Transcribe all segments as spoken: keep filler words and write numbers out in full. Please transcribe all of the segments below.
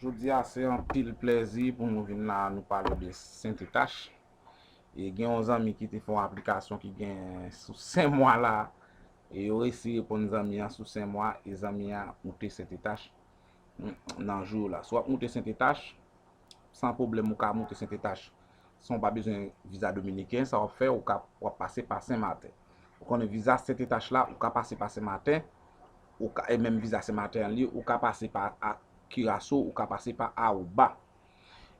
Jodi a se anpil plèzi pou nou vin la, nou pale de Sentetache. E gen yon zanmi ki te fè yon aplikasyon ki gen sou senk mwa la, e yo resi reponn zanmi an sou senk mwa, e zanmi an moute Sentetache nan jou yo la. Si w ap moute Sentetache, san pwoblèm ou ka moute Sentetache san w pa bezwen viza dominiken. Sa w ap fè, ou ka, w ap pase pa Senmaten. Ou konnen viza Sentetache la, ou ka pase pa Senmaten, ou ka, e menm viza Senmaten an li, ou ka pase pa a Kiraso, ou ka pase pa Awoba.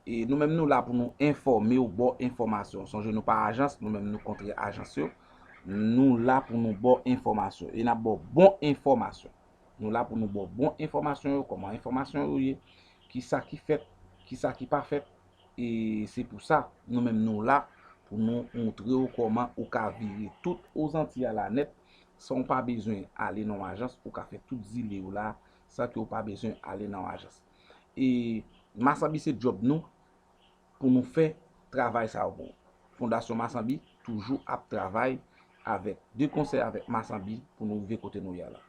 E nou menm nou la pou nou enfòme w, ba w enfòmasyon. Sonje nou pa ajans, nou menm nou kontre ajans yo. Nou la pou nou ba w enfòmasyon. E n ap ba w bon enfòmasyon. Nou la pou nou ba w bon enfòmasyon yo, kòman enfòmasyon yo ye, kisa ki fèt, kisa ki pa fèt. E se pou sa, nou menm nou la pou nou montre w kòman ou ka vire tout Ozantiy a la nèt, san w pa bezwen ale nan yon ajans, ou ka fè tout zile yo la, san ke w pa bezwen ale nan yon ajans. E Masanbi se djòb nou pou nou fè travay sa yo pou ou. Fondasyon Masanbi toujou ap travay avèk de konsèy avèk Masanbi pou nou rive kote nou ye a la.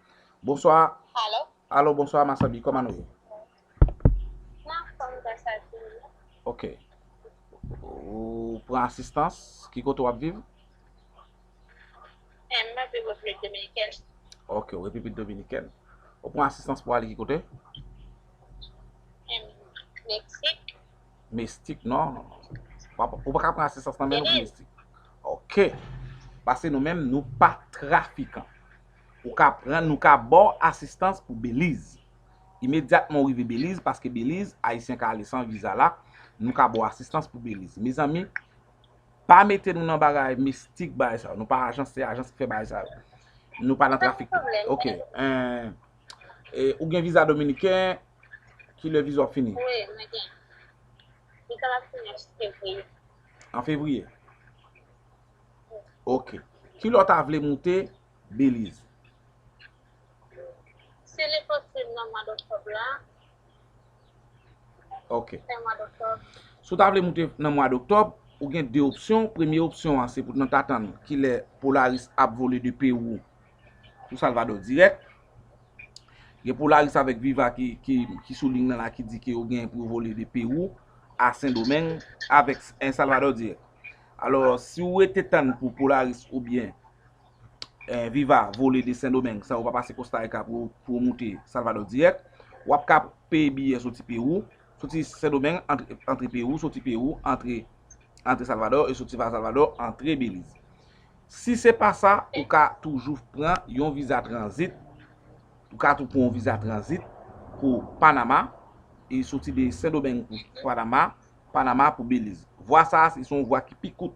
Bonswa. Alo? Alo, bonswa Masanbi, kòman nou ye? M anfòm gras a Dye. Ok. Ou pran asistans? Ki kote w ap viv? Em, m ap viv Repiblik Dominikèn. Ok, Repiblik Dominikèn. Ou pran asistans pou ale ki kote? Em, Meksik. Mestik, non, non, non. Pa- Ou pa ka pran asistans nan men nou pou Mestik. Ok. Paske nou menm, nou pa trafikan. Ou ka pran, nou ka ba w asistans pou Beliz. Imedyatman ou rive Beliz, paske Beliz, Ayisyen ka ale san viza la, nou ka ba w asistans pou Beliz. Mezanmi, pa mete nou nan bagay mistik, bagay sa yo. Nou pa ajans, se ajans ki fè bagay sa yo. Nou pa nan trafik. Ok. Eh, eh, ou gen viza dominiken, kilè viza w ap fini? Wi, mwen gen. Viza m ap fini an fevriye. An fevriye? Ok. Kilè w ta vle moute Beliz? Si li posib nan mwa doktòb la. Ok. Fen mwa doktòb. Si w ta vle moute nan mwa doktòb, ou gen de opsyon. Premye opsyon an, se pou nan t atann kilè Polaris ap vole de Pewou pou Salvadò dirèk. Gen Polaris avèk Viva ki, ki, ki sou liy nan la ki di ke yo gen pou yo vole de Pewou a Sendomeng avèk, eh, Salvadò dirèk. Alò, si w rete tann pou Polaris oubyen, eh, Viva vole de Sendomeng san yo pa pase Costa Rica pou, pou yo moute Salvadò dirèk, w ap ka peye biyè soti Pewou, soti Sendomeng, antre, antre Pewou, soti Pewou, antre, antre Salvadò, e soti pa Salvadò, antre Beliz. Si se pa sa, ou ka toujou pran yon viza tranzit. Ou ka tou pran yon viza tranzit pou Panama, e soti de Sendomeng pou Panama, Panama pou Beliz. Vwa sa a, se yon vwa ki pi kout.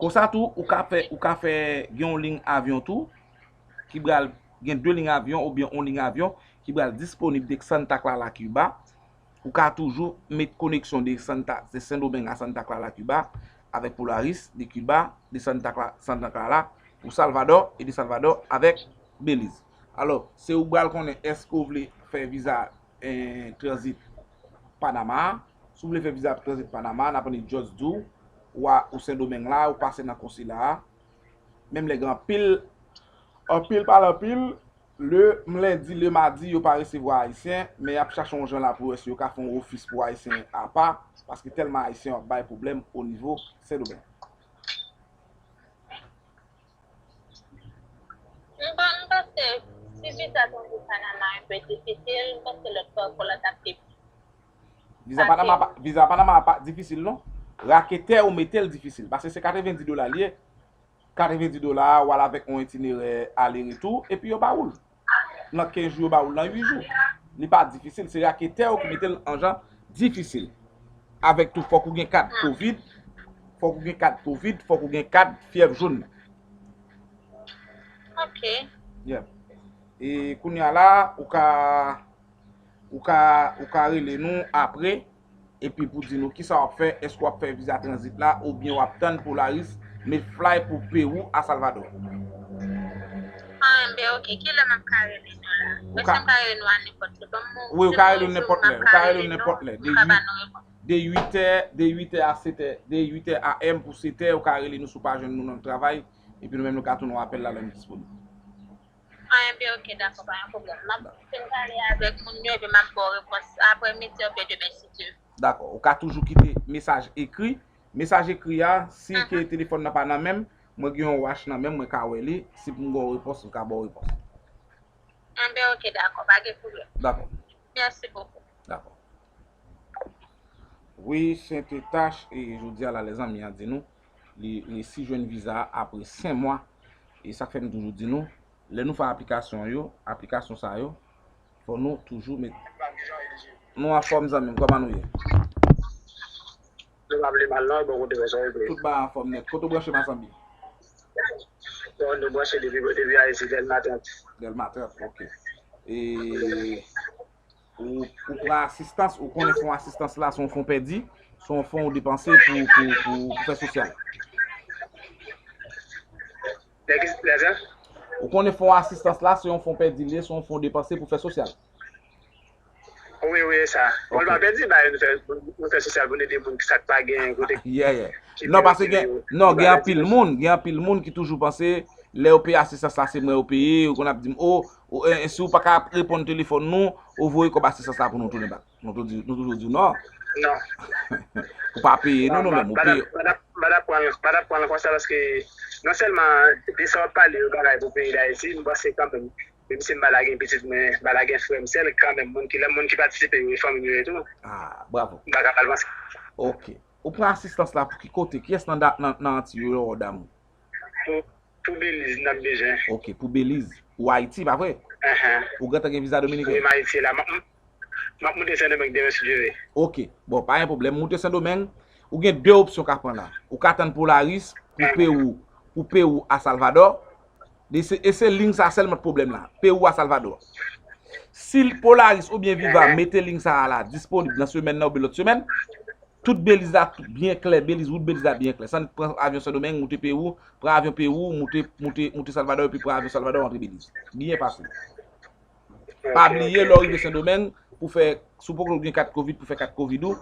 Konsa tou, ou ka fè, ou ka fè, gen yon liy avyon tou, ki pral, gen de liy avyon oubyen yon liy avyon ki pral disponib de Santa Clara, Kiba. Ou ka toujou met koneksyon de Santa, de Sendomeng a Santa Clara, Kiba, avèk Polaris, de Kiba, de Santa Cla-, Santa Clara, pou Salvadò, e de Salvadò avèk Beliz. Alò, se ou k pral konnen èske w vle fè viza, eh, tranzit Panama. Si w vle fè viza tranzit Panama, n ap annik just di w, ou a, ou Sendomeng la, ou pase nan konsila a. Menm lè gen anpil, anpil pale anpil, le, m lendi, le madi, yo pa resevwa Ayisyen, men y ap chache yon jan la pou wè si yo ka fè yon ofis pou Ayisyen apa, paske tèlman Ayisyen ap bay pwoblèm o nivo Sendomeng. M pa, m panse, si viza tranzit Panama enpe difisil, m panse lòt bò, lòt ap pi. Viza Panama pa, viza Panama pa difisil, non. Raketè ou mete l difisil, paske se katrevendi dola l ye. Katrevendi dola a, w al avèk yon itinerè ale retou, epi yo ba ou l. Nan kenz jou, yo ba ou l nan uit jou. Li pa difisil, se raketè yo ki mete l an jan difisil. Avèk tou, fòk ou gen kad kovid, fòk ou gen kad kovid, fòk ou gen kad fyèv jòn. Ok. Yeah. E kounye a la, ou ka, ou ka, ou ka rele nou apre, epi pou di nou kisa w ap fè, èske w ap fè viza tranzit la, oubyen w ap tann Polaris met fly pou Pewou a Salvadò. Ah, enben, ok. Kilè m ap ka rele nou la? Ou ka, èske m ka rele nou a nenpòt lè? Ban m yon, wi, ou ka rele nou nenpòt lè. Ou ka rele nou nenpòt lè. De uit, de uit è, de uit è a sèt è, de uit è A M pou sèt è, ou ka rele nou si w pa jwenn nou nan travay, epi nou menm nou ka tounen w apèl la lè nou disponib. Enben, ok, dakò, pa gen pwoblèm. M ap fin pale avèk moun yo, epi m ap ba w repons apre midi oubyen demen, si Dye vle. Dakò. Ou ka toujou kite mesaj ekri. Mesaj ekri a, si ke telefòn nan pa nan men m, mwen gen yon wach nan men m, mwen ka wè li. Si pou m gen yon repons, m ka ba w repons. Enben, ok, dakò, pa gen pwoblèm. Dakò. Mèsi bokou. Dakò. Wi, Sentetache, e jodi a la, lèzanmi an di nou, li resi jwenn viza a apre senk mwa. E sa k fè m toujou di nou, lè nou fè aplikasyon yo, aplikasyon sa yo, fò nou toujou met. Nou anfòm, zanmi m, kòman nou ye? Nou pa vle mal non, bon kote wè sa yo vle. Tout bagay anfòm nèt. Kote w branche, Masanbi? Bon, nou branche depi, depi Ayiti, Dèlma trant. Dèlma trant, ok. E ou, ou pran asistans, ou konnen fon asistans la, se yon fon pèdi, se yon fon ou depanse pou, pou, pou, pou fè sosyal. Lè ki, lè sa? Ou konnen fon asistans la, se yon fon pèdi li ye, se yon fon depanse pou fè sosyal. Wi, wi, e sa. Bon, ok. L pa pèdi, ba, nou fè, nou fè sosyal pou n ede moun ki sa k pa gen kote. Yeah, yeah. Non, paske gen, non, gen anpil moun, gen anpil moun ki toujou panse, lè yo peye asistans la, se mwen yo peye, yo konn ap di m, o, o, e, e, si w pa ka reponn telefòn nou, ou voye kòb asistans la pou nou tounen bak. Nou toujou di, nou toujou di w non. Non. Ou pa peye, non, nou menm, ou peye. M pa t ap pran l konsa paske non sèlman de sa w ap pale yo bagay pou peyi Dayiti, m panse kanmenm, menm si m pa la gen pitit mwen, m pa la gen frè m, sèl kanmenm moun ki la, moun ki patisipe yo, e fanmi m yo e tou. Ah, bravo. M pa ka pa l panse. Ok. Ou pran asistans la pou ki kote? Kiyès nan, da- nan, nan Antiy yo yo wè w damou? Pou, pou Beliz, n ap bezwen. Ok, pou Beliz. Ou Ayiti, pa vre? Enhen. Ou gentan gen viza dominiken? Wi, m Ayiti la. M ap, m ap moute Sendomeng demen, si Dye vle. Ok. Bon, pa gen pwoblèm. Moute Sendomeng, ou gen de opsyon w ka pran la. Ou ka tann Polaris pou Pewou, pou Pewou a Salvadò. E se, e se liy sa sèlman k pwoblèm la. Pewou a Salvadò. Si Polaris oubyen Viva mete liy sa a la disponib nan semèn nan oubyen lòt semèn, tout Beliz la, tout byen klè, Beliz, wout Beliz la byen klè. San pran avyon Sendomeng, moute Pewou, pran avyon Pewou, moute, moute, moute Salvadò, epi pran avyon Salvadò, rantre Beliz. Byen pase. Pa bliye, lè w rive Sendomeng, pou fè, si w poko gen kat kovid, pou fè kat kovid ou,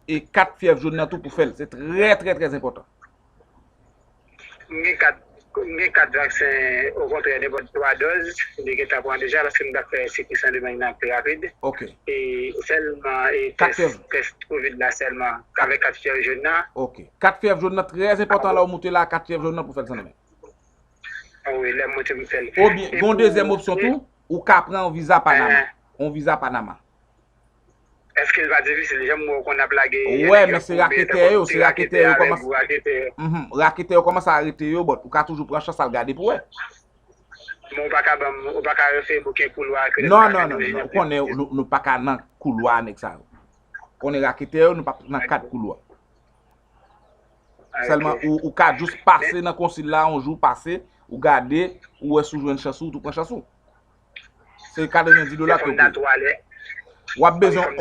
e kat fyèv jòn nan tou pou fè l. Se trè, trè, trè enpòtan. M gen kat, m gen kat vaksen, okontrè, nenpòt twa dòz, li gentan pran deja, paske m t ap fè sikil Sendomeng nan pi rapid. Ok. E sèlman, e tès, tès kovid la sèlman, avèk kat fyèv jòn nan. Ok. Kat fyèv jòn nan trè enpòtan lè w moute la, kat fyèv jòn nan pou fè l Sendomeng. Ah wi, lè m moute m fè l. Oubyen, gen yon dezyèm opsyon tou, ou ka pran yon viza Panama. Yon viza Panama. Èske l pa difisil? Jan m wè w konn ap lage. Wè, men se raketè yo, se raketè yo kòmanse. Mhm, raketè yo kòmanse arete yo, but ou ka toujou pran chans al gade pou wè. Men ou pa ka ban m, ou pa ka refere m okenn koulwa ke nèg sa ka jwenn. Non, non, non, non, ou konnen nou, nou pa ka nan koulwa nèg sa yo. Konnen raketè yo, nou pa nan kad koulwa. Sèlman ou, ou ka jis pase nan konsil la, yon jou pase, ou gade, ou wè si w jwenn chans ou, ou tou pran chans ou. Se katrevenndis dola ke w peye. W ap bezwen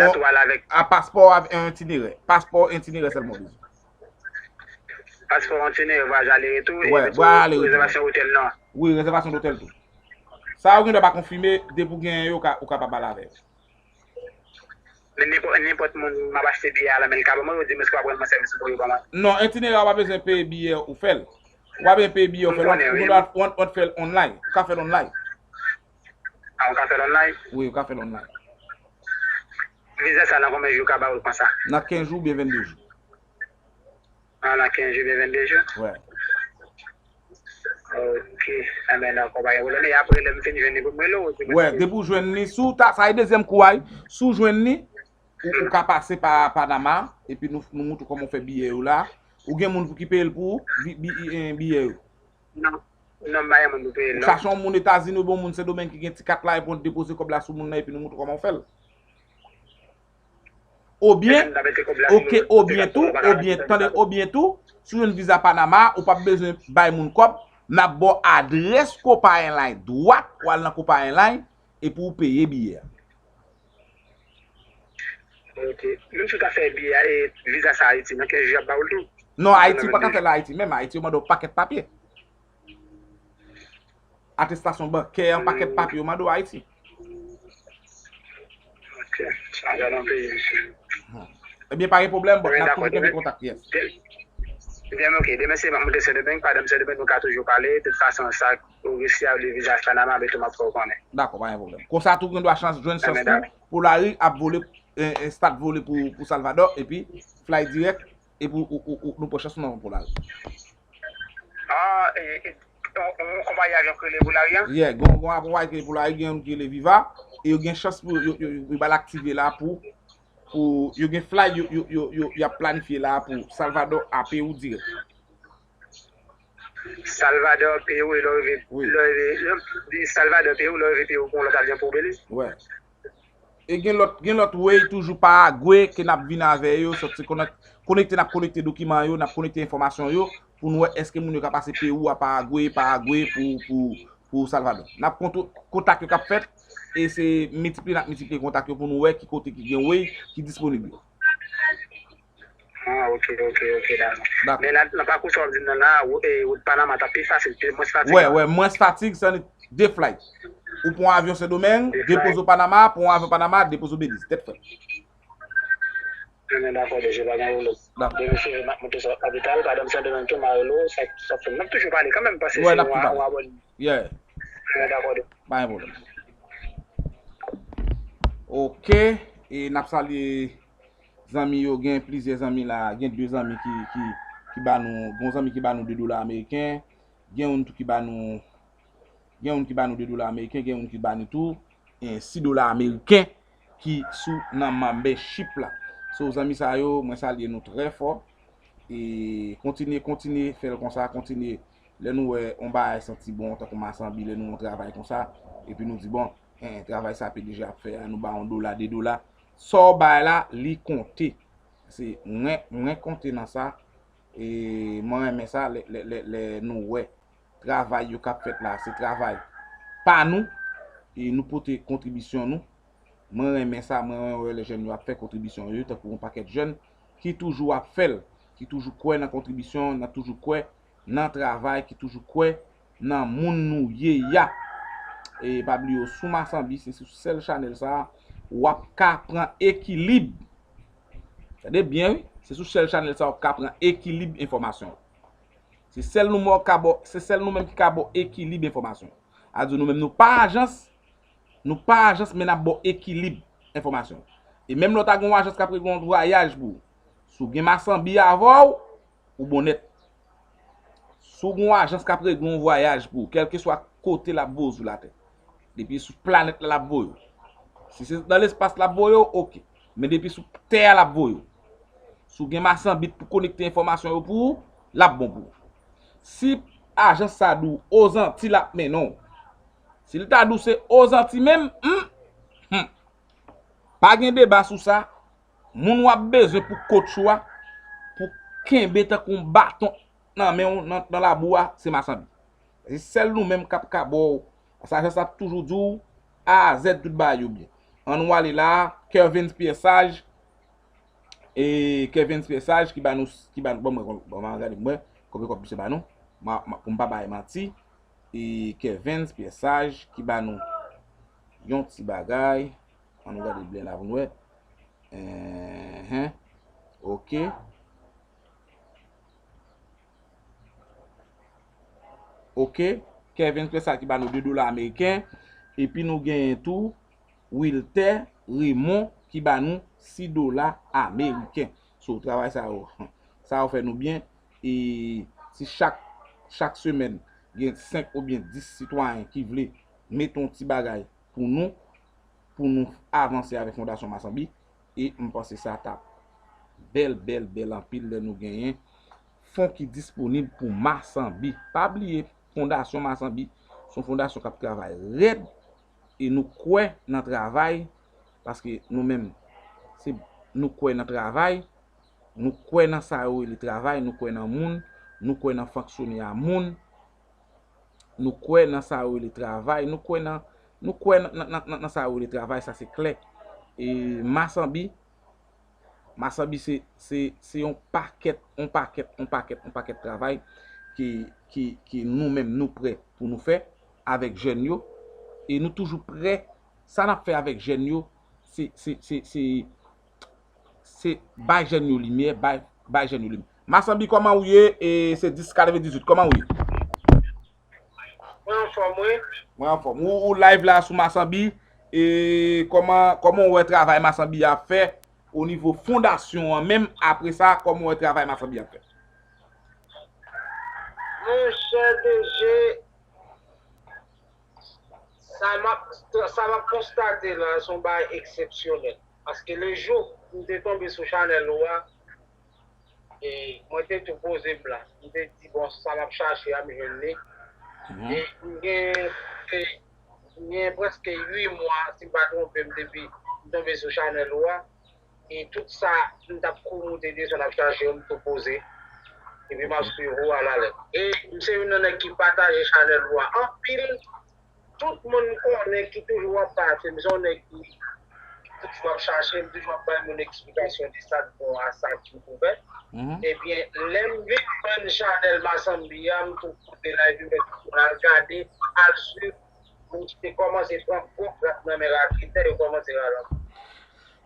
a paspò avèk yon itinerè. Paspò, itinerè sèlman w bezwen. Paspò, itinerè, vwayaj ale retou, e vwayaj ale retou. Rezèvasyon otèl non. Wi, rezèvasyon dotèl tou. Sa yo gen dwa pa konfime, depi w genyen yo, ou ka, ou kapab pale avè yo. Men nenpòt, nenpòt moun m ap achte biyè a la men l ka ban mwen, yo di m èske w ap rann mwen sèvis pou yo ban mwen. Non, itinerè a w pa bezwen peye biyè ou fè l. Ou pa bezwen peye biyè ou fè l. Ou konnen, wi. Ou, ou, ou fè l online. Ou ka fè l online. Ah, ou ka fè l online? Wi, ou ka fè l online. Viza sa nan konbyen jou yo ka ba w l konsa? Nan kenz jou oubyen vennde jou. Ah, nan kenz jou oubyen vennde jou? Wè. Ok. Enben, dakò, pa gen pwoblèm. E apre, lè m fin jwenn li, pou m rele w, ou di m. Wè, depi w jwenn li, si w ta, sa e dezyèm kou a, wi. Si w jwenn li, ou, ou ka pase pa Panama, epi nou, nou montre w kòman w fè biyè yo la. Ou gen moun pou ki peye l pou ou, bi-, bi-, eh, biyè yo. Non. Non, m pa gen moun pou peye l, non. Ou chache yon moun Etazini oubyen yon moun Sendomeng ki gen ti kat la, epi w depoze kòb la sou moun nan, epi nou montre w kòman w fè l. Oubyen, ok, oubyen tou, oubyen, tande, oubyen tou, si w jwenn viza Panama, ou p ap bezwen bay moun kòb, n ap ba w adrès Copa Airlines dwat, w al nan Copa Airlines, epi w peye biyè a. Ok. Menm si w ta fè biyè a, e viza sa Ayiti, nan kenz jou y ap ba w l tou? Non, Ayiti pa ka fè l Ayiti menm, Ayiti yo mande w pakèt papye. Atestasyon bankè, yon pakèt papye yo mande w Ayiti. Ok, sa a nan peyi, mesye. Ebyen, pa gen pwoblèm, but n ap toujou kenbe kontak, yes. Demen, ok. Demen se m ap monte Sendomeng, pandan m Sendomeng, nou ka toujou pale. De tout fason, sa ou resi a, le vizaj Panama, men tou m ap fè w konnen. Dakò, pa gen pwoblèm. Konsa tou, gen dwa chans, jwenn chans tou, Polari ap vole, eh, eh, start vole pou, pou Salvador, epi fly dirèk, epi ou, ou, ou, nou pran chans nou nan Polari. Ah, e, e, yon, yon konpayi avyon ki rele Polari an? Yeah, gon, gon konpayi ki rele Polari, gen youn ki rele Viva, e yo gen chans pou yo, yo, yo, yo ba l aktive la pou, pou, yo gen fly, yo, yo, yo, yo, y ap planifye la pou Salvador a Peru dirèk. Salvador, Peru, e lè w rive, wi, lè w rive, lè w di Salvador, Peru, lè w rive Peru, gon lòt avyon pou Beliz? Wè. E gen lòt, gen lòt way toujou Paragwe ke n ap vin avè yo, sòti konèk-, konekte, n ap konekte dokiman yo, n ap konekte enfòmasyon yo, pou n wè èske moun yo ka pase Peru a Paragwe, Paragwe pou, pou, pou Salvador. N ap konto-, kontak yo k ap fèt, e se miltipliye n ap miltipliye kontak yo pou nou wè ki kote ki gen way ki disponib yo. Ah, ok, ok, ok, dakò. Dakò. Men nan, nan pakou sa w ap di m nan la, wo-, e, wout Panama t ap pi fasil, pi mwens fatig. Wè, la, wè, mwens fatig, se annik de flight. Ou pran yon avyon Sendomeng, de flight, depoze w Panama, pran yon avyon Panama, depoze w Beliz. Tèt frèt. Ebyen, dakò, deje, pa gen pwoblèm. Dakò. Demen se m ap monte sou kapital, pandan m Sendomeng tou, m a rele w, sa, sa fè m. N ap toujou pale kanmenm, paske, wè, se n ap yon, toujou pale, yon abòne. Yeah. Ebyen, dakò, de. Pa gen pwoblèm. Ok, e n ap salye zanmi yo, gen plizyè zanmi la, gen de zanmi ki, ki, ki ba nou, gen yon zanmi ki ba nou de dola ameriken, gen youn tou ki ba nou, gen youn ki ba nou de dola ameriken, gen youn ki ba nou tou, eh, sis dola ameriken ki sou nan membership la. So, zanmi sa yo, mwen salye nou trè fò. E kontinye, kontinye fè l konsa, kontinye. Lè nou wè yon bagay santi bon, tankou masanbi, lè nou wè yon travay konsa, epi nou di, bon, en, travay sa P D G ap fè a, nou ba yon dola, de dola. Sa w bay la, li konte. Se mwen, mwen konte nan sa. E mwen renmen sa, lè, lè, lè, lè nou wè travay yo k ap fèt la, se travay pa nou, e nou pote kontribisyon nou. Mwen renmen sa, mwen renmen wè lè jèn yo ap fè kontribisyon yo, tankou yon pakèt jèn ki toujou ap fè l, ki toujou kwè nan kontribisyon, nan toujou kwè nan travay, ki toujou kwè nan moun nou ye a. E pa bliye w, sou Masanbi, se sou sèl chanèl sa a, w ap ka pran ekilib. Tande byen, wi. Se sou sèl chanèl sa a, w ap ka pran ekilib enfòmasyon. Se sèl nou menm k ka ba w, se sèl nou menm ki ka ba w ekilib enfòmasyon. A di nou menm nou pa ajans, nou pa ajans, men n ap ba w ekilib enfòmasyon. E menm lè w ta gen yon ajans k ap regle yon vwayaj pou ou, si w gen Masanbi avè w, ou bon nèt. Si w gen yon ajans k ap regle yon vwayaj pou ou, kèlkeswa kote l ap voye w sou latè, depi sou planèt la l ap voye w. Si se nan lespas l ap voye w, oke. Men depi sou tè a l ap voye w. Si w gen Masanbi pou konekte enfòmasyon yo pou ou, l ap bon pou ou. Si ajans sa di w Ozanti l ap mennen w, si l ta di w se Ozanti menm, hmm, hmm, pa gen deba sou sa. Moun w ap bezwen pou coach ou a, pou kenbe tankou yon baton nan men w nan, nan labou a, se Masanbi. Se sèl nou menm k ap ka ba w. Sa, sa, sa ap toujou di w A a Z tout bagay yo byen. Ann nou ale la, Kervens Pierre Sage, e Kervens Pierre Sage ki ba nou, ki ba nou, bon, mwen, bon, mwen gade mwen, konbyen kòb misye ba nou, ma, ma, pou m pa bay manti, e Kervens Pierre Sage ki ba nou yon ti bagay, ann nou gade byen la pou n wè, enhen, ok. Ok. Kervens Pierre Sage ki ba nou de dola ameriken. Epi nou genyen tou Wilter Raymond ki ba nou sis dola ameriken. So, travay sa yo, sa yo fè nou byen. E si chak, chak semèn, gen senk oubyen dis sitwayen ki vle mete yon ti bagay pou nou, pou nou avanse avèk Fondasyon Masanbi, e m panse sa t ap bèl, bèl, bèl anpil lè nou genyen fon ki disponib pou Masanbi. Pa bliye, Fondasyon Masanbi se yon fondasyon k ap travay rèd, e nou kwè nan travay, paske nou menm, se, nou kwè nan travay, nou kwè nan sa yo rele travay, nou kwè nan moun, nou kwè nan fonksyone a moun, nou kwè nan sa yo rele travay, nou kwè nan, nou kwè nan, nan, nan, nan, nan sa yo rele travay, sa se klè. E Masanbi, Masanbi se, se, se yon pakèt, yon pakèt, yon pakèt, yon pakèt travay ke, ke, ke nou menm nou prè pou nou fè avèk jèn yo. E nou toujou prè, sa n ap fè avèk jèn yo, se, se, se, se, se bay jèn yo limyè, bay, bay jèn yo limyè. Masanbi, kòman ou ye? E se dis katrevendizuit, kòman ou ye? Mwen anfòm, wi. Mwen anfòm. Ou, ou live la sou Masanbi. E kòman, kòman ou wè travay Masanbi ap fè o nivo fondasyon an menm? Apre sa, kòman ou wè travay Masanbi ap fè? Monchè D J, sa m ap, sa m ap konstate la, se yon bagay eksepsyonèl. Paske le jou m te tonbe sou chanèl ou a, e mwen te tou poze m la. M te di, bon, sa m ap chache a, m jwenn li. Mhm. E m gen, e, m gen prèske uit mwa, si m pa twonpe m, depi m tonbe sou chanèl ou a. E tout sa m t ap kouri moute desann ap chache yo, m tou poze. Epi m ap swiv ou a la lèt. E m se youn nan nèg ki pataje chanèl ou a anpil. Tout moun m konnen ki toujou ap pase, m se yon nèg ki toujou ap chache, m toujou ap bay moun eksplikasyon de sa k bon a sa ki pou fèt. Mhm. Ebyen, lè m vin jwenn chanèl Masanbi a, m tou koute la, epi m fè tout moun al gade, al swiv, moun ki te kòmanse pran gwo grap nan men raketè, yo kòmanse rale anpil.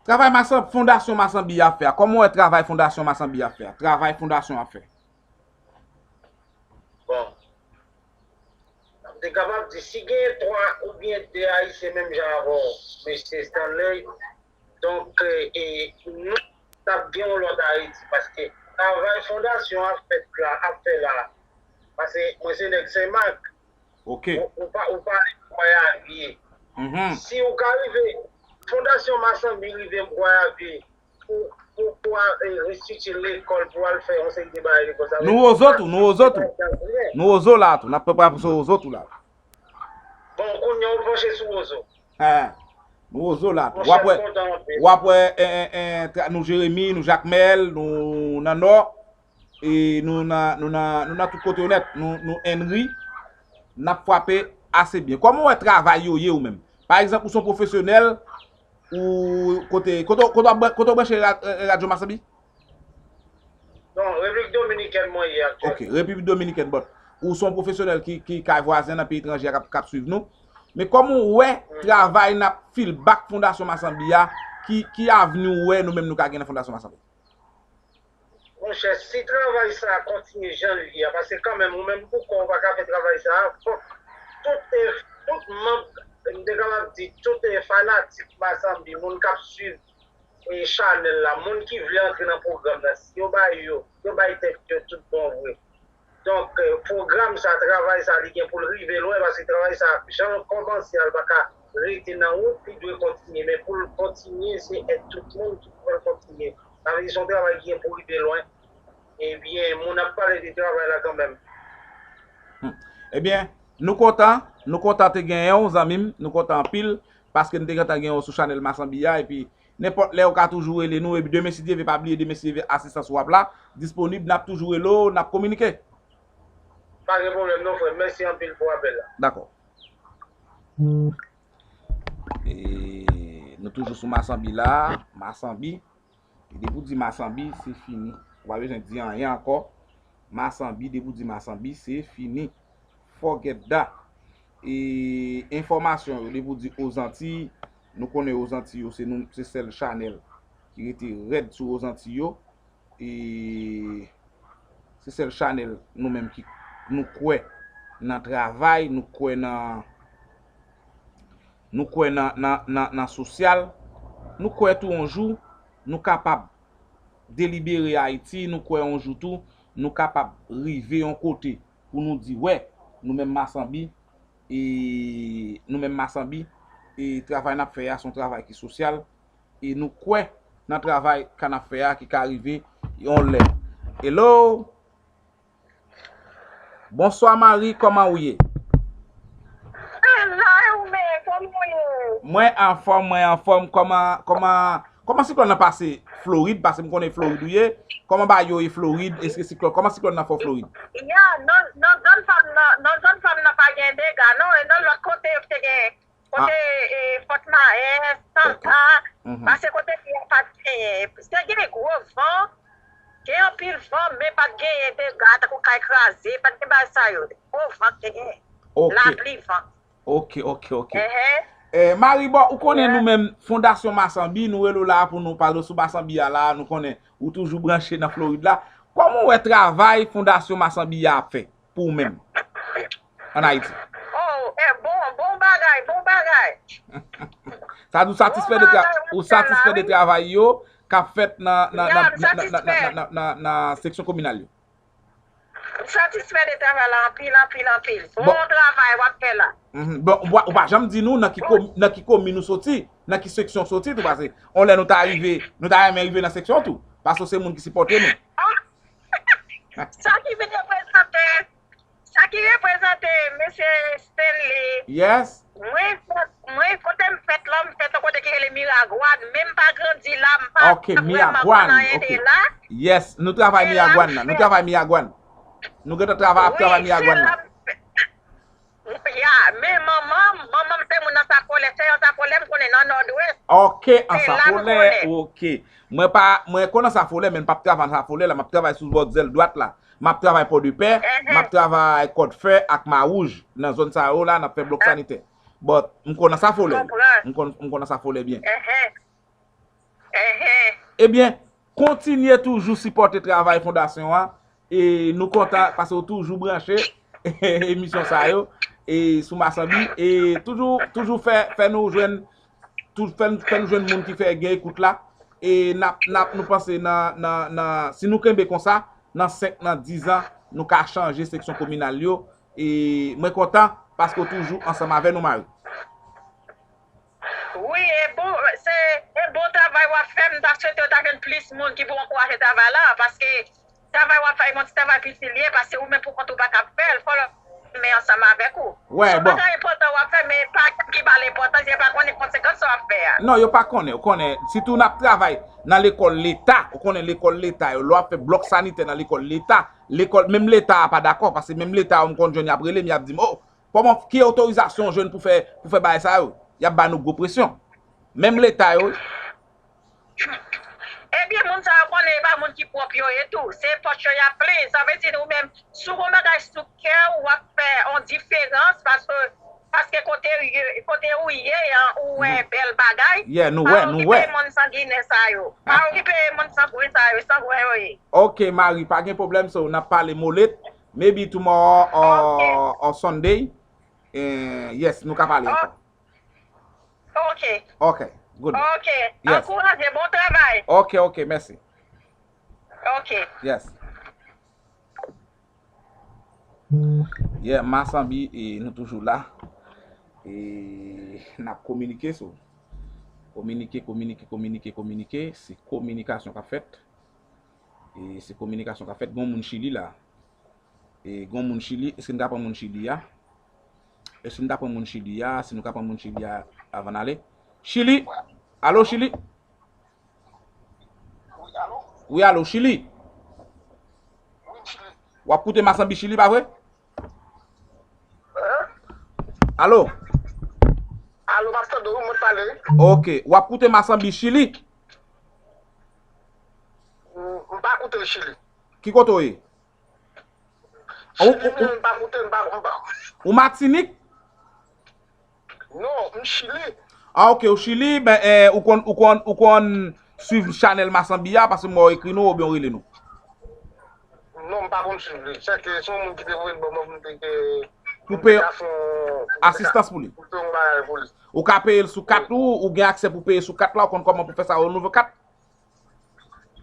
Travay Masan-, Fondasyon Masanbi ap fè a, kòman w wè travay Fondasyon Masanbi ap fè a? Travay Fondasyon ap fè. Bon. M te kapab di, si gen twa oubyen de Ayisyen menm jan avè w, mesye Stanley, donk, e, e, nou t ap gen yon lòt Ayiti, paske travay fondasyon ap fèt la, ap fè la, paske mwen se nèg Senmak, Ok. Ou, ou pa, ou pa Bwayavye. Mhm. Si ou ka rive, Fondasyon Masanbi rive Bwayavye pou, pou, pou al, e, restitye lekòl, pou al fè yon seri de bagay lekòl, sa vle di Nou Wozo tou, nou Wozo tou. Nou Wozo la tou, n ap prepare pou se Wozo tou la. Bon, kounye a ou panche sou Wozo. Hein. Nou Wozo la tou. W ap wè, w ap wè, en, en, en, tra-, nou Jeremi, nou Jakmèl, nou nan Nò. E nou nan, nou nan, nou nan tout kote yo nèt. Nou, nou Henry, n ap frape ase byen. Kòman w wè travay yo ye ou menm? Pa egzanp, ou se yon pwofesyonèl, ou kote, kote, kote, w ap bran-, kote w branche ra-, eh, radyo Masanbi? Non, Repiblik Dominikèn mwen ye aktyèlman. Ok, Repiblik Dominikèn, but ou se yon pwofesyonèl ki, ki kay vwazen nan peyi etranjè a k ap, k ap swiv nou. Men kòman w wè travay n ap fil bak Fondasyon Masanbi a, ki, ki avni w wè nou menm nou ka gen nan Fondasyon Masanbi? Monchè, si travay sa a kontinye jan l ye a, paske kanmenm, ou menm pou kò w pa ka fè travay sa a, fòk tout, e, tout manm, m te kapab di, tout, e, fanatik Masanbi, moun k ap swiv, e, chanèl la, moun ki vle antre nan pwogram nan, si yo bay yo, yo bay tèt yo tout bon vre. Donk, e, pwogram sa, travay sa, li gen pou l rive lwen, paske travay sa, jan l kòmanse a, l pa ka rete nan wout, li dwe kontinye. Men pou l kontinye, se èd tout moun ki pou fè l kontinye. Sa vle di se yon travay ki gen pou rive lwen. Ebyen, moun ap pale de travay la kanmenm. Hmm. Ebyen, nou kontan, nou kontan te genyen w, zanmi m, nou kontan anpil, paske n te gentan genyen w sou chanèl Masanbi a, epi nenpòt lè ou ka toujou rele nou, epi demen si Dye vle, pa bliye demen si Dye vle asistans ou ap la, disponib, n ap toujou rele w, n ap kominike. Pa gen pwoblèm non, frè m. Mèsi anpil pou apèl la. Dakò. E nou toujou sou Masanbi la, Masanbi. E depi w di Masanbi, se fini. Ou pa bezwen di anyen ankò. Masanbi, depi w di Masanbi, se fini. Forget that. E enfòmasyon yo, depi w di Ozantiy, nou konnen Ozantiy yo, se nou, se sèl chanèl ki rete rèd sou Ozantiy yo. E se sèl chanèl nou menm ki nou kwè nan travay, nou kwè nan, nou kwè nan, nan, nan, nan sosyal. Nou kwè tou yon jou nou kapab delibere Ayiti, nou kwè yon jou tou nou kapab rive yon kote pou nou di, wè, nou menm Masanbi, e nou menm Masanbi, e travay n ap fè a se yon travay ki sosyal, e nou kwè nan travay ka n ap fè a ki ka rive yon lè. Hello! Bonswa Marie, kòman ou ye? Hello, ou menm, kòman ou ye? Mwen anfòm, mwen anfòm. Kòman, kòman, kòman siklòn nan pase Florid? Paske m konnen Florid ou ye. Kòman bagay yo ye Florid? Èske siklòn, kòman siklòn nan fè w Florid? Ya, nan, nan zòn pa m nan, nan zòn pa m nan pa gen dega, non. E nan lòt kote yo ki te gen Kote, e, Fòt Mayès, Santa, paske kote li a pa t genyen. Te gen gwo van, gen anpil van, men pa t genyen dega, tankou kay kraze, pa t gen bagay sa yo. Gwo van k te genyen. Ok. Lapli, van. Ok, ok, ok. Enhen. Eh, Marie, bon, ou konnen nou menm, Fondasyon Masanbi, nou rele w la pou nou pale sou Masanbi a la, nou konnen ou toujou branche nan Florid la. Kòman w wè travay Fondasyon Masanbi a ap fè pou ou menm ann Ayiti? Oh, eh, bon, bon bagay, bon bagay. Sa di w satisfè de tra- ou satisfè de travay yo k ap fèt nan nan nan nan nan nan seksyon kominal yo. M satisfè de travay la anpil, anpil, anpil. Bon travay w ap fè la. Mhm. Bon, ou pa, ou pa janm di nou nan ki komi, nan ki komin ou soti, nan ki seksyon w soti tou, paske yon lè nou ta rive, nou ta renmen rive nan seksyon w tou, paske w se moun ki sipòte nou. Sa ki vin reprezante, sa ki reprezante mesye Stanley. Yes. Mwen, mwen kote m fèt la, m fèt yon kote ki rele Miragwàn, men m pa grandi la, m pa vrèman konn anyen de la. Yes, nou travay Miragwàn nan. Nou travay Miragwàn. Nou gentan travay ap travay Miragwàn nan. Ya, men manman m, manman m se moun Ansafolè, se Ansafolè m konnen nan Nòdwès. Ok, Ansafolè, ok. Mwen pa, mwen konn Ansafolè, men m p ap travay Ansafolè la, m ap travay sou bò zèl dwat la. M ap travay Pòdepè, m ap travay Kòdfè ak Mawouj, nan zòn sa yo la, n ap fè blòk sanitè. But, m konn Ansafolè. M konn, m konn Ansafolè byen. Ebyen, kontinye toujou sipòte travay fondasyon an. E nou kontan paske w toujou branche emisyon sa yo e sou Masanbi. E toujou, toujou fè, fè nou jwenn, tou, fè, fè nou jwenn moun ki fè gen ekout la. E n ap, n ap, nou panse nan, nan, nan, si nou kenbe konsa, nan senk, nan diz an, nou ka chanje seksyon kominal yo. E mwen kontan paske w toujou ansanm avè nou, Marie. Wi, e bon, se e bon travay w ap fè. M ta swete w ta jwenn plis moun ki pou ankouraje travay la, paske travay w ap fè, e yon ti travay piti l ye, paske ou menm pou kont ou pa ka fè l, fò lòt moun men ansanm avèk ou. Se yon bagay enpòtan w ap fè, men pa gen ki ba l enpòtans, yo pa konnen konsekans sa w ap fè a. Non, yo pa konnen, ou konnen, sitou n ap travay nan lekòl leta, ou konnen lekòl leta yo, lè w ap fè blòk sanitè nan lekòl leta, lekòl, menm leta a pa dakò, paske menm leta yo m konn jwenn y ap rele m, y ap di m, o, Kòman, ki otorizasyon w jwenn pou fè, pou fè bagay sa yo? Y ap ba nou gwo presyon. Menm leta yo. Ebyen, moun sa yo konnen e pa moun ki pwòp yo ye tou. Se pòch yo y ap plen. Sa vle di ou menm, si w gon bagay sou kè w, w ap fè yon diferans, paske, paske kote, kote ou ye an, ou wè bèl bagay. Yeah, nou wè, nou wè. Pa okipe moun sanginè sa yo. Pa okipe moun sangwen sa yo, sangwen yo ye. Ok, Marie, pa gen pwoblèm, so, n ap pale molèt. Maybe tomorrow or, or Sunday. Eh, yes, nou ka pale ankò. Ok. Ok, good. Ok. Yes. Ankouraje, bon travay. Ok, ok, mèsi. Ok. Yes. Yeah, Masanbi, e, nou toujou la. E, n ap kominike sou. Kominike, kominike, kominike, kominike. Se kominikasyon k ap fèt. E se kominikasyon k ap fèt. Gon moun Chili la. E gon moun Chili. Èske n ka pran moun Chili a? Èske n ka pran moun Chili a? Si nou ka pran moun Chili a avan n ale. Chili! Alo, Chili? Wi, alo, Chili? W ap koute Masanbi Chili, pa vre? Alo? Alo, m ap tande w, mwen pale. Ok, w ap koute Masanbi Chili? M pa koute Chili. Ki kote w ye? Chili, m pa koute, m pa, m pa. Ou Matinik? Non, m Chili. Ah, ok, ou Chili, ben, eh, ou konn, ou konn, ou konn swiv chanèl Masanbi a, paske m wè w ekri nou oubyen w rele nou. Non, m pa konn swiv li. Sèke se yon moun ki te voye l ban mwen pou m te, pou m te ka fè yon, pou m te ka, asistans pou li. Pou m te yon bagay pou li. Ou ka peye l sou kat ou, ou gen aksè pou peye sou kat la, ou konn kòman pou fè sa, yon nouvo kat?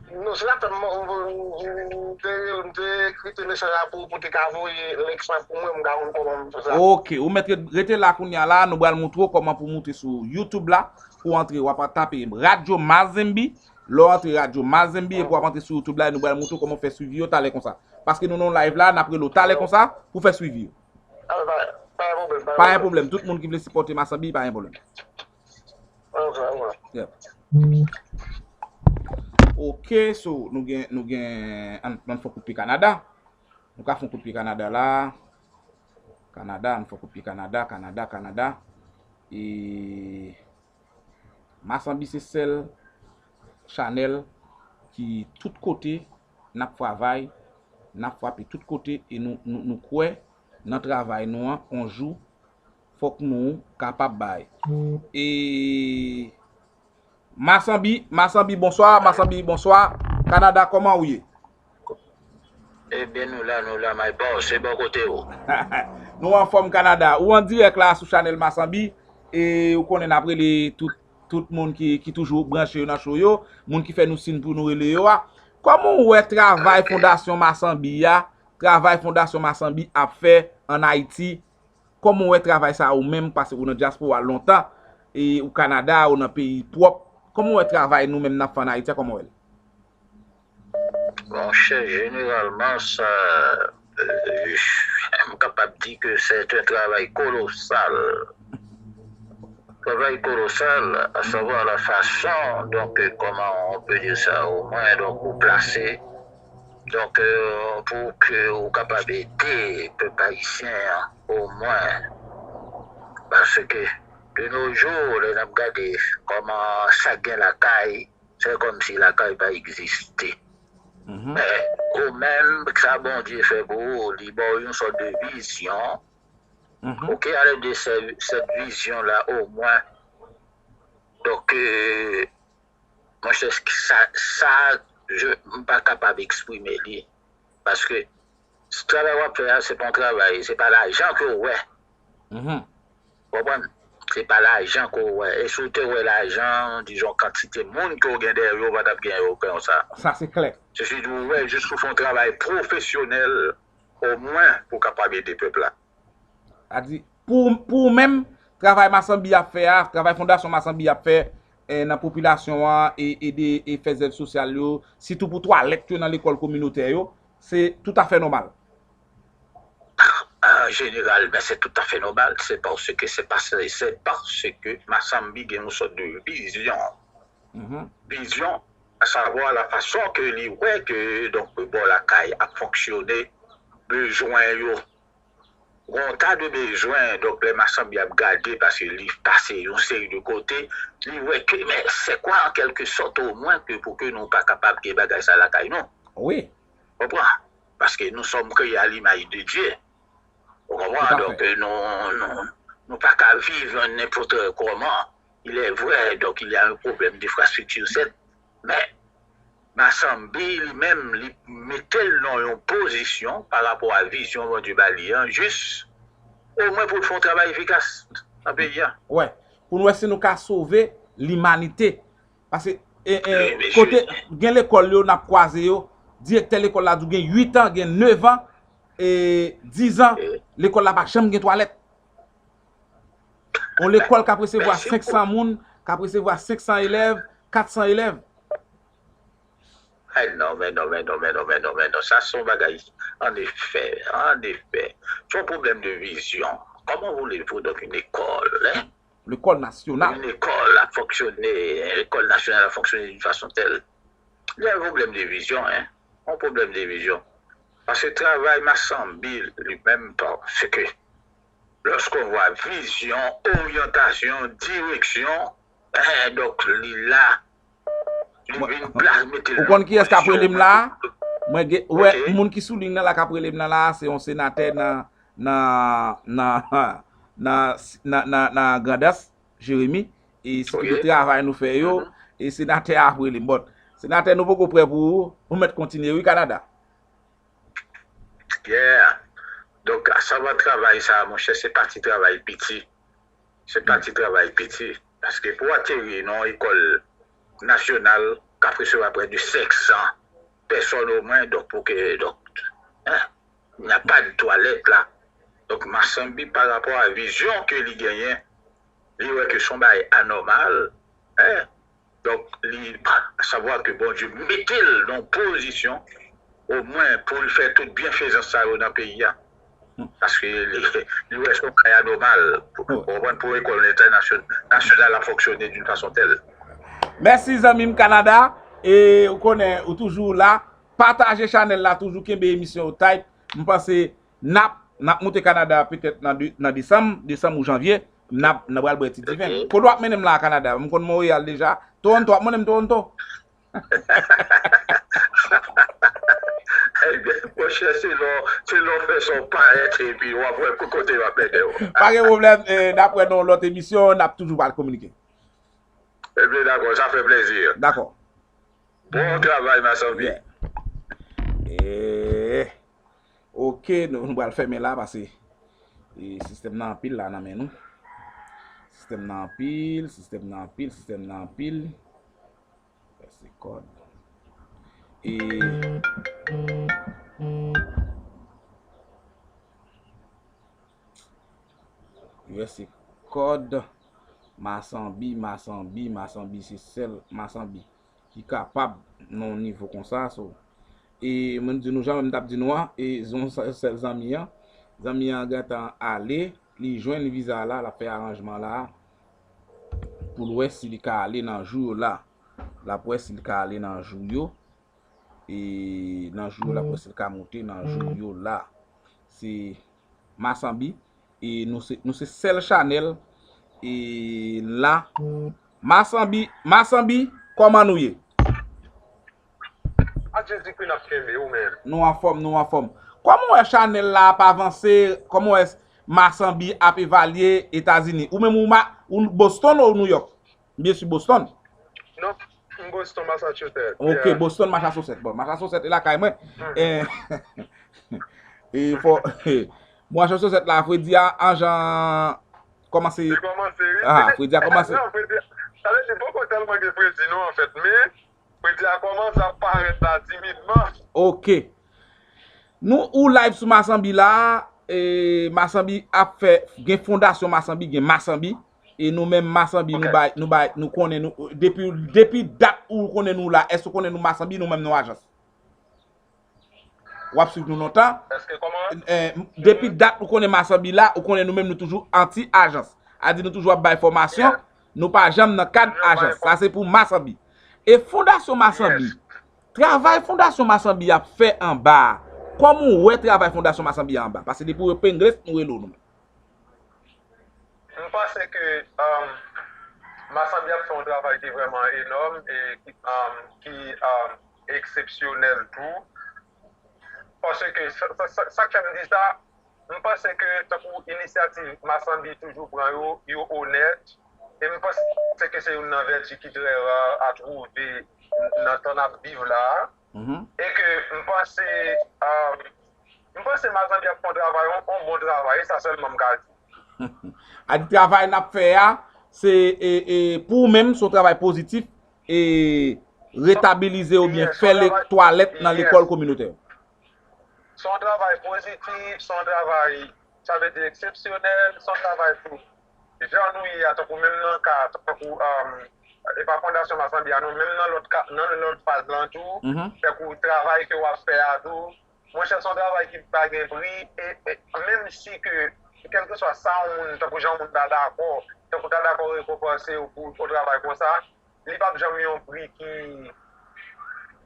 Non, se la fè m, m te, m te ekri te mesaj la pou, pou te ka voye link sa pou mwen, m ka konn kòman m fè sa. Ok, ou mèt ret, rete la kounye a la, nou pral montre w kòman pou moute sou YouTube la, pou w antre, w ap tape Radyo Mazenbi, lè w antre Radyo Mazenbi, epi w ap antre sou YouTube la, e nou pral montre w kòman w fè swivi yo talè konsa. Paske nou nan yon live la, n ap rele w talè konsa, pou fè swivi yo. Ah, pa, pa gen pwoblèm, pa gen pwoblèm. Pa gen pwoblèm, tout moun ki vle sipòte Masanbi, pa gen pwoblèm. Ok, so, nou gen, nou gen, ann, ann fè kout pye Kanada. Nou ka fè yon kout pye Kanada la. Kanada, ann fè kout pye Kanada, Kanada, Kanada. E Masanbi se sèl chanèl ki tout kote n ap travay, n ap frape tout kote e nou, nou, nou kwè nan travay nou an, on jou, fòk nou kapab bay. E Masanbi, Masanbi, bonswa, Masanbi, bonswa. Kanada, kòman ou ye? Ebyen, nou la, nou la, my boss, se bò kote w. Nou anfòm Kanada. Ou an dirèk la sou chanèl Masanbi. E ou konnen n ap rele tout, tout moun ki, ki toujou branche yo nan show yo, moun ki fè nou siy pou nou rele yo a. Kòman w wè travay Fondasyon Masanbi a, travay Fondasyon Masanbi ap fè ann Ayiti? Kòman w wè travay sa a ou menm, paske ou nan dyaspora lontan, e ou Kanada, ou nan peyi pwòp? Kòman w wè travay nou menm n ap fè ann Ayiti a, kòman w wè l? Monchè, jeneralman, sa, euh, m kapab di ke c'est un travail colossal. Travail colossal, à savoir la façon, donc, euh, comment on peut dire ça, au moins, donc, ou plase, donc, euh, pou ke ou kapab ede pèp ayisyen an, au moins, paske de nos jours, lè n ap gade kòman sa gen lakay, se kòmsi lakay pa egziste. Men, ou menm, sa Bondye fè pou ou, li ba w yon sòt de vizyon. Ok, alè de sè- cette vision-là, au moins. Donk, euh, monchè, sa, sa, je, m pa kapab eksprime li. Paske travay w ap fè a, se pa yon travay, se pa lajan ke w wè. Konprann? Se pa lajan ke w wè. E si w te wè lajan, dizon, kantite moun ke w gen dèyè yo, w pa t ap gen yo konsa. Sa se klè. Se sirtou w wè jis pou fè yon travay pwofesyonèl, omwen pou w kapab ede pèp la. Sa di, pou, pou ou menm, travay Masanbi ap fè a, travay Fondasyon Masanbi ap fè, eh, nan popilasyon an, e ede e fè zèv sosyal yo, sitou pou twalèt yo nan lekòl kominotè yo, se toutafè nòmal. An jeneral, men se toutafè nòmal. Se paske, se paske, se paske Masanbi gen yon sòt de vizyon. Vizyon, à savoir la façon ke li wè ke, donk, bò lakay ap fonksyone, bezwen yo. Gon ta de bezwen, donk, lè Masanbi ap gade, paske li pase yon seri de kote, li wè ke, men, c'est quoi, en quelque sorte, au moins, ke pou ke nou pa kapab gen bagay sa lakay nou. Wi. Konprann? Paske nous sommes créés à l'image de Dieu. Ou konprann? Donk, euh, nou, nou, nou pa ka viv nenpòt kòman. Il est vrai, donc, il y a un problème d'infrastructure, certes, men Masanbi, li menm, li mete l nan yon pozisyon pa rapò a vizyon Bondye ba li an, jis omwen pou l fè yon travay efikas nan peyi a. Wè, pou n wè si nou ka sove limanite. Paske, e, e, kote gen lekòl yo, n ap kwaze yo, direktè lekòl la di w gen uit an, gen nèf an, e, diz an, lekòl la pa janm gen twalèt. Yon lekòl k ap resevwa senk san moun, k ap resevwa senk san elèv, kat san elèv. Ay non, men non, men non, men non, men non, men non. Sa se yon bagay, an efè, an efè. Se yon pwoblèm de vizyon. Comment voulez-vous, donc, une école, hein? Lekòl nasyonal. Une école a fonctionné, l'école nationale a fonctionné d'une façon telle. Il y a un problème de vision, hein. Un problème de vision. Paske travay Masanbi li menm, paske lorsqu'on voit vision, orientation, direction, eh, donk, li la, li vin plas, mete l nan pozisyon. Ou konn kiyès k ap rele m la a? Mwen gen, wè, moun ki sou liy nan la k ap rele m nan la a, se yon senatè nan, nan, nan, nan, nan, nan, nan Grandans, Jeremi, e site de travay nou fè yo, e senatè a ap rele m. Bon, senatè, nou poko prè pou ou, ou mèt kontinye, wi, Kanada. Yeah. Donk, asavwa travay sa a, monchè, se pa ti travay piti. Se pa ti travay piti. Paske pou ateri nan yon ekòl nasyonal k ap resevwa prè de senk san pèsòn omwen, donk pou ke, donk, hein, il n'y a pas de toilette là. Donk, Masanbi, pa rapò a vizyon ke li genyen, li wè ke se yon bagay anòmal, hein, donk, li, savwa ke Bondye mete l nan yon pozisyon, omwen, pou l fè tout byenfezans sa yo nan peyi a. Paske li, li wè se yon bagay anòmal, pou, ou konprann, pou ekòl entènasyonal, nasyonal ap fonksyone d'une façon telle. Mèsi, zanmi m Kanada. E ou konnen, ou toujou la. Pataje chanèl la, toujou kenbe emisyon yo tight. M panse n ap, n ap moute Kanada petèt nan de-, nan desanm, desanm ou janvye, n ap, n ap pral bwè ti diven. Kote w ap mennen m la a Kanada? M konn Monreyal deja. Toronto, w ap mennen m Toronto? Ebyen, monchè, se lè w, se lè w fè sa w parèt, epi w ap wè pou kote m ap mennen w. Pa gen pwoblèm, eh, n ap wè nan yon lòt emisyon, n ap toujou pral kominike. Ebyen, dakò, sa fè plezi. Dakò. Bon travay, Masanbi. Yeah. Eh, Ok, nou, nou pral fèmen la, paske e, sistèm nan anpil la nan men nou. Sistèm nan anpil, sistèm nan anpil, sistèm nan anpil. Fè se kòd. E, U S C kòd, Masanbi, Masanbi, Masanbi, se sèl Masanbi ki kapab nan yon nivo konsa. So, e mwen di nou, jan mwen t ap di nou an, e yon sèl zanmi an, zanmi an gentan ale, li jwenn viza la, l ap fè aranjman la pou l wè si li ka ale nan jou yo la. L ap wè si l ka ale nan jou yo. E nan jou yo la, pou si l ka moute nan jou yo la. Se Masanbi. E nou se, nou se sèl chanèl e la. Masanbi, Masanbi, kòman nou ye? A Jezikri n ap kenbe, ou menm? Nou anfòm, nou anfòm. Kòman w wè chanèl la ap avanse? Kòman w wè Masanbi ap evalye Etazini? Ou menm ou, ma, ou Boston ou New York? Byen si Boston. Non, m Boston, Massachusetts. Ok, yeah. Boston, Massachusetts. Bon, Massachusetts e lakay mwen. Mm. E, e fò, Massachusetts la, fredi a, an jan kòmanse. Li kòmanse, wi. Ah, fredi a kòmanse. Non, fredi, sa vle di, poko tèlman gen fredi, non, anfèt, men fredi a kòmanse ap parèt la timidman. Ok. Nou ou live sou Masanbi la, e Masanbi ap fè, gen fondasyon Masanbi, gen Masanbi, e nou menm Masanbi nou bay, nou bay, nou konnen nou, depi, depi dat ou konnen nou la, èske ou konnen nou Masanbi, nou menm nou ajans? W ap swiv nou lontan. Depi dat ou konnen Masanbi la, ou konnen nou menm nou toujou anti ajans. A di nou toujou ap bay fòmasyon, nou pa janm nan kad ajans. Sa se pou Masanbi. E fondasyon Masanbi, travay fondasyon Masanbi ap fè anba a, kòman w wè travay fondasyon Masanbi a anba? Paske depi w epengle, nou rele w nou menm. M panse ke Masanbi ap fè yon travay ki vrèman enòm e ki, ki eksepsyonèl tou. Paske sa k fè m di sa, m panse ke tankou inisyativ Masanbi toujou pran yo, yo onèt. E m panse ke se youn nan vèti ki trè ra a twouve nan tan n ap viv la a. E ke m panse, m panse Masanbi ap fè yon travay, yon, yon bon travay, e sa sèlman m ka di. A di travay n ap fè a, se e, e, pou ou menm, se yon travay pozitif, e retabilize oubyen fè twalèt nan lekòl kominotè. Se yon travay pozitif, se yon travay, sa vle di eksepsyonèl, se yon travay pou jan nou ye a, tankou menm nan ka, tankou, e pa Fondasyon Masanbi a, non, menm nan lòt ka, nan lòt faz lan tou, tankou travay ke w ap fè a tou, monchè, se yon travay ki pa gen pri, e, e menm si ke, kèlkeswa sa yon moun, tankou jan yon moun ta dakò, tankou ta dakò rekonpanse w pou yon travay konsa, li p ap janm yon pri ki,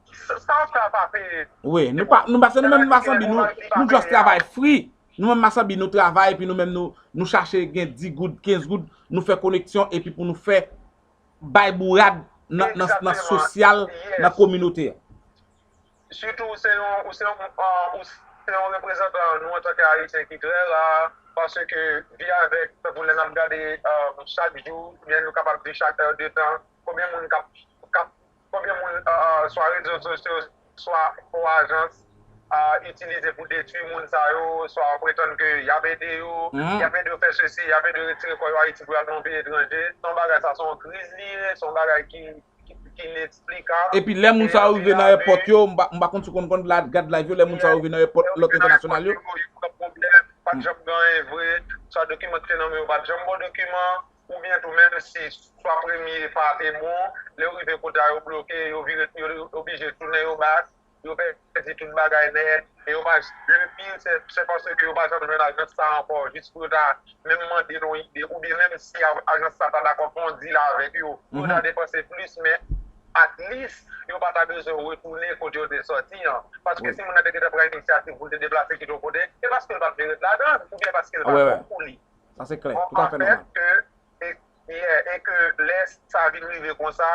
ki sa, sa w ap fè a pa peye. Wi, nou pa, nou pa, se nou menm Masanbi, nou, nou just travay free. Nou menm Masanbi, nou travay, epi nou menm nou, nou chache gen dis goud, kenz goud, nou fè koneksyon, epi pou nou fè bay bourad nan, nan, nan sosyal, nan kominote a. Sitou ou se yon, ou se yon, ou se yon reprezantan nou antanke Ayisyen ki trè ra, paske vi avèk, tankou lè n ap gade chak jou, oubyen nou kapab di chak è de tan, konbyen moun k ap, k ap, konbyen moun swa rezo sosyo, swa fo ajans itilize pou detwi moun sa yo, swa pretann ke y ap ede yo, y ap ede yo fè sesi, y ap ede yo retire kò yo Ayiti pou y al nan yon peyi etranje. Se yon bagay, sa se yon kriz li ye, se yon bagay ki ki, ki ineksplikab. Epi lè moun sa yo rive nan èpòt yo, m pa, m pa konn si w konn, konn la, gad live yo, lè moun sa yo rive nan èpòt lòt entènasyonal yo. Yo pran pwoblèm, pa t janm gen anyen vre, swa dokiman ki te nan men yo pa t janm bon dokiman, oubyen tou menm si swa premye pa te bon, lè yo rive kote a yo bloke, yo vire, yo oblije tounen yo bak, yo pèdi tout bagay nèt, e yo pa, le pire, se, se paske yo pa janm jwenn ajans sa ankò, jis pou yo ta menm mande nou ide, oubyen menm si a-, ajans sa ta dakò fè yon deal avèk yo, pou yo ta depanse plis, men at least, yo pa ta bezwen retounen kote yo te sòti an. Paske si moun nan te gentan pran inisyativ pou l te deplase kite yon kote, se paske l pa t vle ret ladan, oubyen paske l pa bon pou li. Sa se klè, toutafè nòmal. E, yeah, e ke lè sa vin rive konsa,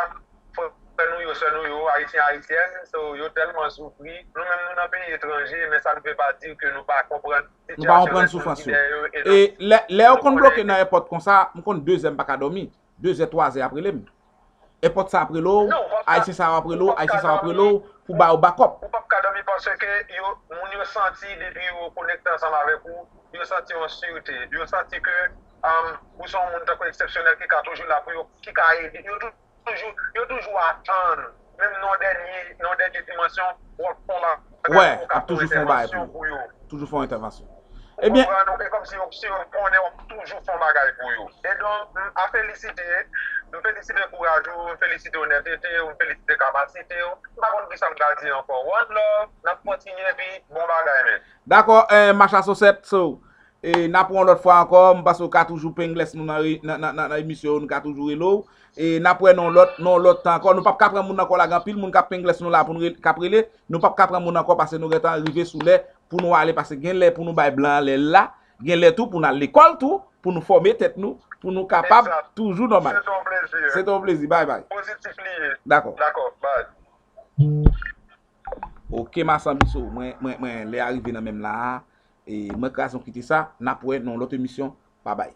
frè nou yo, sè nou yo, Ayisyen, Ayisyèn, so, yo tèlman soufri. Nou menm nou nan peyi etranje, men sa n pe pa di ke nou pa konprann sitiyasyon lèzòdinè yo. E lè, lè yo konn bloke nan èpòt konsa, m konn de zè m pa ka dòmi. De zè, twa zè ap rele m. Èpòt sa ap rele w, Ayisyen sa yo ap rele w, Ayisyen sa yo ap rele w pou ba yo bakòp. Ou p ap ka dòmi paske yo, moun yo santi depi yo konekte ansanm avèk ou, yo santi yon sirte, yo santi ke um, ou se yon moun tankou eksepsyonèl ki ka toujou la pou yo, ki ka ede. Yo toujou, yo toujou atann, menm nan dènye, nan dènye dimansyon, w ap fè yon bagay, Wè, ap toujou fè yon bagay pou yo. Toujou fè yon entèvansyon. Ebyen, e kòmsi yo, si yo konnen w ap toujou fè yon bagay pou yo. E donk, m a felisite, m felisite kouraj ou, m felisite onètete ou, m felisite kapasite ou. M pa konn kisa m ka di ankò. One love, n ap kontinye epi bon bagay, men. Dakò, eh, Macha Sosèt, so, e n ap wè yon lòt fwa ankò, m panse w ka toujou pengles nou nan, nan, nan, nan emisyon yo, nou ka toujou rele w. E n ap wè nan yon lòt, nan yon lòt tan ankò. Nou p ap ka pran moun ankò la, gen anpil moun k ap pengles nou la pou nou k ap rele. Nou p ap ka pran moun ankò paske nou gentan rive sou lè pou nou ale, paske gen lè pou nou bay blan an lè l la, gen lè tou pou n al lekòl tou, pou nou fòme tèt nou, pou nou kapab toujou nòmal. Se te yon plezi. Se te yon plezi, bay bay. Pozitif li ye. Dakò. Dakò, bay. Ok, Masanbiso, mwen, mwen, mwen, lè a rive nan men m la a, e mwen kraze yon kite sa, n ap wè nan yon lòt emisyon, babay.